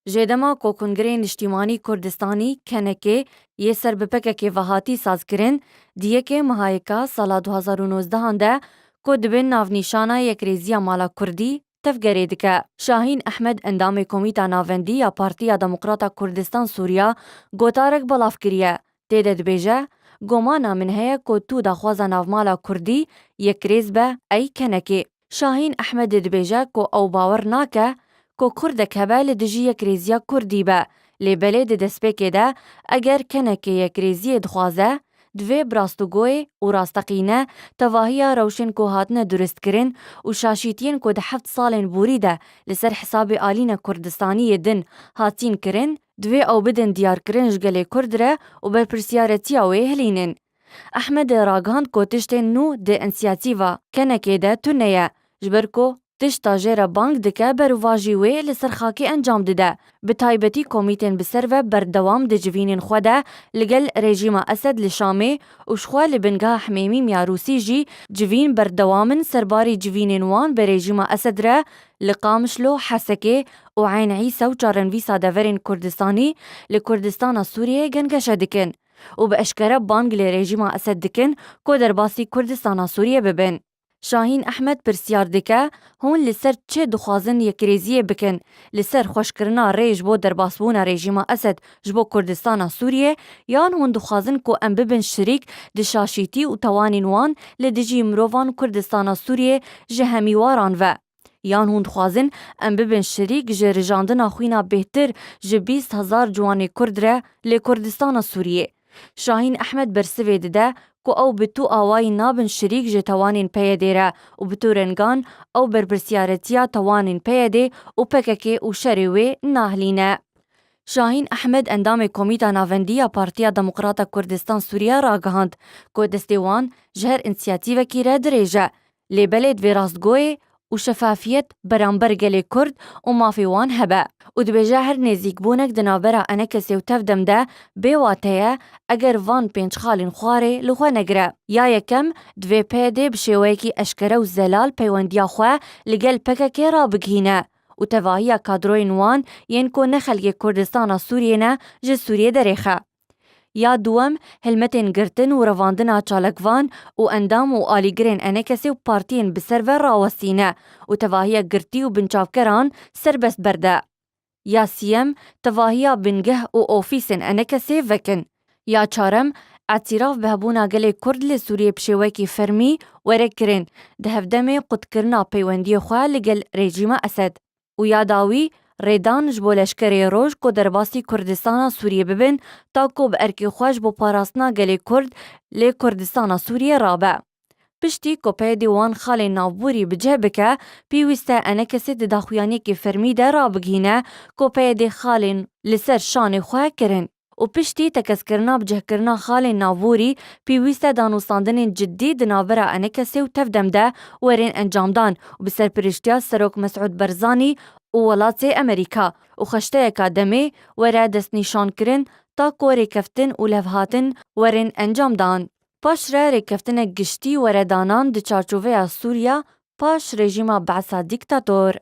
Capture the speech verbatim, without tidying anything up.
Jê dema ku Kongreyê Niştîmanî Kurdistanî, K N K, yê ser bi P K K ve hatî sazkirin, di yekê Mehayeka sala du hazar û nozdehan de ku dibin navnîşana Yekrêziya Mala Kurdî tevgerê dike. Şahîn Ehmed, endamê Komîta Navendî ya Partiya Demokrata Kurdistan Sûriya, gotarek belav kiriye. Tê de dibêje, Gomana min heye ku tu daxwaza navmala Kurdî yekrêz be, ey K N K. Şahîn Ehmedê dibêje ku ew bawer nake ku Kurdek hebe li dijî yekrêziya Kurdî be, lê belê di destpêkê de eger K N K yekrêziyê dixwaze, divê bi rastûgoyê û rasteqîne tevahiya rewşên ku hatine durustkirin û şaşîtiyên ku di heft salên borî de li ser hesabê alîne Kurdistanî yê din hatîn kirin, divê ew bidin diyarkirin ji gelê Kurd re û berpirsiyaretiya wê hilînin. Ehmedê ragihand ku tiştên nû di însiyatîva K N K de tune ye, ji ber ku tişta jê re bang dike berûvajî wê li ser xakê encam dide. Bi taybetî komîtên bi ser ve berdewam di civînên xwe de li gel rejîma Esed li Şamê û ji xwe li bingeha Hemêmîm ya Rûsî jî civîn berdewam in serbarî civînên wan bi rejîma Esed re li Qamişlo, Hesekê û Eyn Îse û çarenivîsa deverên Kurdistanî li Kurdistana Sûriyeyê gengeşe dikin û bi eşkere bang li rejîma Esed dikin ku derbasî Kurdistana Sûriyê bibin. Şahîn Ehmed pirsyar dike, hûn li ser çi dixwazin yekrêziyê bikin? Li ser xweşkirina rê ji bo derbasbûna rejîma Esed ji bo Kurdistana Sûriyê, yan hûn dixwazin ku em bibin şirîk di şaşîtî û tawanên wan li dijî mirovan Kurdistana Sûriyê ji hemîwaran ve? Yan hûn dixwazin em bibin şirîk ji rijandina xwîna bêhtir ji bîst hezar ciwanê Kurd re li Kurdistana Sûriyê? Şahîn Ehmed bersivê dide ku ew bi tu awayî nabin şirîk ji tawanên P Y D re û bi tu rengan ew berpirsiyaretiya tawanên P Y D û P K K û şerê wê nahilîne. Şahîn Ehmed, endamê Komîta Navendî ya Partiya Demokrata Kurdistan Sûriye ragihand ku destê wan ji her însiyatîvekî re dirêj e. Lê belê divê rastgoyê û şefafiyet beramber gelê Kurd û mafê wan hebe û dibêje her nêzîkbûnek di navbera Enekesê û Tevdem de bê wate ye eger van pênc xalên xwarê li xwe negire. Ya yekem, divê P Y D bi şêweyekî eşkere û zelal peywendiya xwe li gel P K K rabigihîne û tevahiya kadroyên wan yên ku ne xelkê Kurdistana Sûriyê ne ji Sûriyê derêxe. Ya duwem, hilmetên girtin û revandina çalakvan û endam û alîgirên Enekesê û partiyên bi ser ve rawestîne û tevahiya girtî û binçavkeran serbest berde. Ya siyem, tevahiya bingeh û ofîsên Enekesê vekin. Ya çarem, îtîraf bi hebûna gelê Kurd li Sûriyê bi şêwekî fermî were kirin, di hevdemê qutkirina peywendiyê xwe li gel rejîma Esed. Û ya dawî, rêdan ji bo leşkerê roj ku derbasî Kurdistana Sûriyê bibin, ta ku bi erkê xwe ji bo parastina gelê Kurd lê Kurdistana Sûriyê rabe. Piştî ku P Y D wan xalên navborî bi cih bike, pêwîst e Enekesê di daxuyaniyekê fermî de rabigihîne ku P Y D xalên li ser şanê xwe kirin. Û piştî tekezkirina bicihkirina xalên navborî, pêwîst e danûstandinên cidî di navbera Enekesê û Tevdem de werin encamdan û bi serpiriştiya Serok Mesûd Barzanî û welatê Amerîka û xeşteyeka demê were destnîşankirin, ta ku rêkeftin û levhatin werin encamdan. Paşre rêkeftinek giştî were danan di çarçoveya Sûriya paş rejîma Be'sa dîktator.